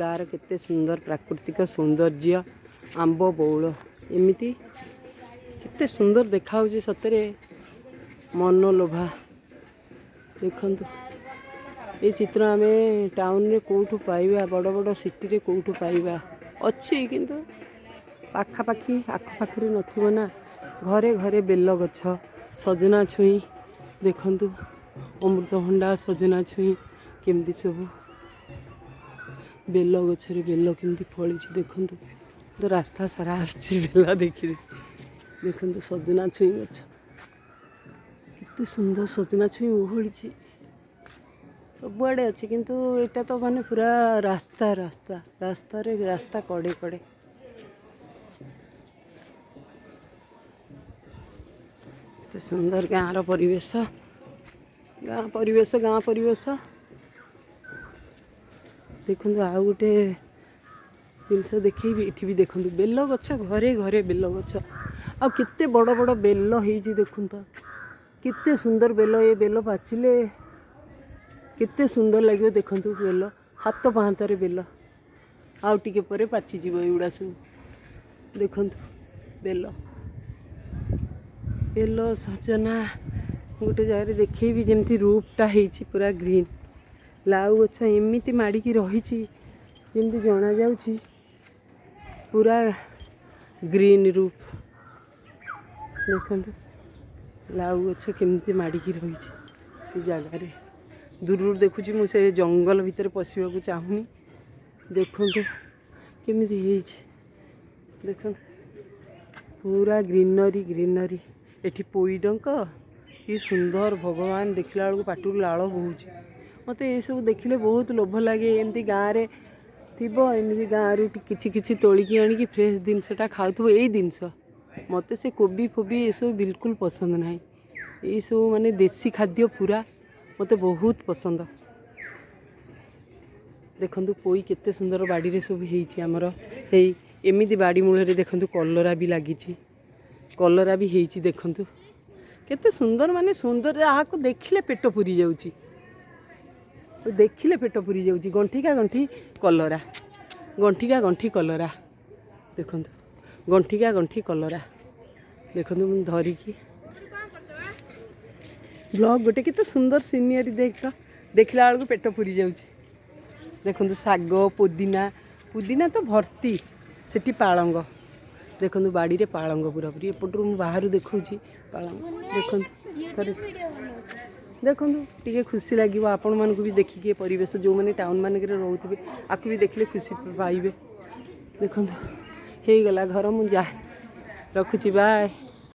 ଗାଁର କେତେ ସୁନ୍ଦର ପ୍ରାକୃତିକ ସୌନ୍ଦର୍ଯ୍ୟ, ଆମ୍ବ ବଉଳ ଏମିତି କେତେ ସୁନ୍ଦର ଦେଖାହେଉଛି, ସତରେ ମନଲୋଭା। ଦେଖନ୍ତୁ ଏ ଚିତ୍ର ଆମେ ଟାଉନରେ କେଉଁଠୁ ପାଇବା, ବଡ଼ ବଡ଼ ସିଟିରେ କେଉଁଠୁ ପାଇବା? ଅଛି କିନ୍ତୁ ପାଖାପାଖି ଆଖପାଖରେ ନଥିବ ନା। ଘରେ ଘରେ ବେଲ ଗଛ, ସଜନା ଛୁଇଁ ଦେଖନ୍ତୁ, ଅମୃତଭଣ୍ଡା, ସଜନା ଛୁଇଁ କେମିତି ସବୁ ବେଲ ଗଛରେ ବେଲ କେମିତି ଫଳିଛି ଦେଖନ୍ତୁ। ତ ରାସ୍ତା ସାରା ଆସୁଛି ବେଲ ଦେଖି ଦେଖନ୍ତୁ। ସଜନା ଛୁଇଁ ଗଛ କେତେ ସୁନ୍ଦର, ସଜନା ଛୁଇଁ ଓହଳିଛି ସବୁଆଡ଼େ ଅଛି, କିନ୍ତୁ ଏଇଟା ତ ମାନେ ପୁରା ରାସ୍ତା ରାସ୍ତା ରାସ୍ତାରେ ରାସ୍ତା କଡ଼େ କଡ଼େ। କେତେ ସୁନ୍ଦର ଗାଁର ପରିବେଶ, ଗାଁ ପରିବେଶ, ଗାଁ ପରିବେଶ ଦେଖନ୍ତୁ। ଆଉ ଗୋଟେ ଜିନିଷ ଦେଖେଇବି, ଏଠି ବି ଦେଖନ୍ତୁ ବେଲ ଗଛ, ଘରେ ଘରେ ବେଲ ଗଛ। ଆଉ କେତେ ବଡ଼ ବଡ଼ ବେଲ ହେଇଛି ଦେଖନ୍ତୁ ତ, କେତେ ସୁନ୍ଦର ବେଲ। ଏ ବେଲ ପାଚିଲେ କେତେ ସୁନ୍ଦର ଲାଗିବ। ଦେଖନ୍ତୁ ବେଲ, ହାତ ପାହାନ୍ତାରେ ବେଲ, ଆଉ ଟିକେ ପରେ ପାଚିଯିବ ଏଗୁଡ଼ା ସବୁ। ଦେଖନ୍ତୁ ବେଲ, ବେଲ ସଜନା ଗୋଟେ ଜାଗାରେ ଦେଖେଇବି ଯେମିତି ରୁଫଟା ହେଇଛି ପୁରା ଗ୍ରୀନ୍। ଲାଉ ଗଛ ଏମିତି ମାଡ଼ିକି ରହିଛି ଯେମିତି ଜଣାଯାଉଛି ପୁରା ଗ୍ରୀନ୍ ରୁଫ୍। ଦେଖନ୍ତୁ ଲାଉ ଗଛ କେମିତି ମାଡ଼ିକି ରହିଛି ସେ ଜାଗାରେ। ଦୂରରୁ ଦେଖୁଛି ମୁଁ, ସେ ଜଙ୍ଗଲ ଭିତରେ ପଶିବାକୁ ଚାହୁଁନି। ଦେଖନ୍ତୁ କେମିତି ହେଇଛି, ଦେଖନ୍ତୁ ପୁରା ଗ୍ରୀନରୀ ଗ୍ରୀନରୀ। ଏଠି ପୋଇଡଙ୍କ କି ସୁନ୍ଦର, ଭଗବାନ ଦେଖିଲା ବେଳକୁ ପାଟିରୁ ଲାଳ ବୋହୁଛି। ମୋତେ ଏସବୁ ଦେଖିଲେ ବହୁତ ଲୋଭ ଲାଗେ। ଏମିତି ଗାଁରେ ଥିବ, ଏମିତି ଗାଁରୁ କିଛି କିଛି ତୋଳିକି ଆଣିକି ଫ୍ରେଶ୍ ଜିନିଷଟା ଖାଉଥିବ। ଏଇ ଜିନିଷ ମୋତେ ସେ କୋବି ଫୋବି ଏସବୁ ବିଲକୁଲ ପସନ୍ଦ ନାହିଁ। ଏଇସବୁ ମାନେ ଦେଶୀ ଖାଦ୍ୟ ପୁରା ମୋତେ ବହୁତ ପସନ୍ଦ। ଦେଖନ୍ତୁ ପୋଇ କେତେ ସୁନ୍ଦର ବାଡ଼ିରେ ସବୁ ହେଇଛି ଆମର। ହେଇ ଏମିତି ବାଡ଼ି ମୂଳରେ ଦେଖନ୍ତୁ କଲରା ବି ଲାଗିଛି, କଲରା ବି ହେଇଛି। ଦେଖନ୍ତୁ କେତେ ସୁନ୍ଦର, ମାନେ ସୁନ୍ଦର, ଯାହାକୁ ଦେଖିଲେ ପେଟ ପୁରି ଯାଉଛି, ଦେଖିଲେ ପେଟ ପୁରି ଯାଉଛି। ଗଣ୍ଠିକା ଗଣ୍ଠି କଲରା, ଗଣ୍ଠିକା ଗଣ୍ଠି କଲରା। ଦେଖନ୍ତୁ ଗଣ୍ଠିକା ଗଣ୍ଠି କଲରା। ଦେଖନ୍ତୁ ମୁଁ ଧରିକି ବ୍ଲଗ୍ ଗୋଟେ, କେତେ ସୁନ୍ଦର ସିନିୟରି ଦେଖ ତ, ଦେଖିଲା ବେଳକୁ ପେଟ ପୁରି ଯାଉଛି। ଦେଖନ୍ତୁ ଶାଗ, ପୁଦିନା, ପୁଦିନା ତ ଭର୍ତ୍ତି। ସେଠି ପାଳଙ୍ଗ ଦେଖନ୍ତୁ, ବାଡ଼ିରେ ପାଳଙ୍ଗ ପୁରାପୁରି। ଏପଟରୁ ମୁଁ ବାହାରୁ ଦେଖାଉଛି ପାଳଙ୍ଗ। ଦେଖନ୍ତୁ ଥରେ ଦେଖନ୍ତୁ, ଟିକେ ଖୁସି ଲାଗିବ ଆପଣମାନଙ୍କୁ ବି ଦେଖିକି ଏ ପରିବେଶ। ଯେଉଁମାନେ ଟାଉନ୍ ମାନଙ୍କରେ ରହୁଥିବେ ଆକୁ ବି ଦେଖିଲେ ଖୁସି ପାଇବେ। ଦେଖନ୍ତୁ ହେଇଗଲା ଘର, ମୁଁ ଯାଏ, ରଖୁଛି, ବାଏ।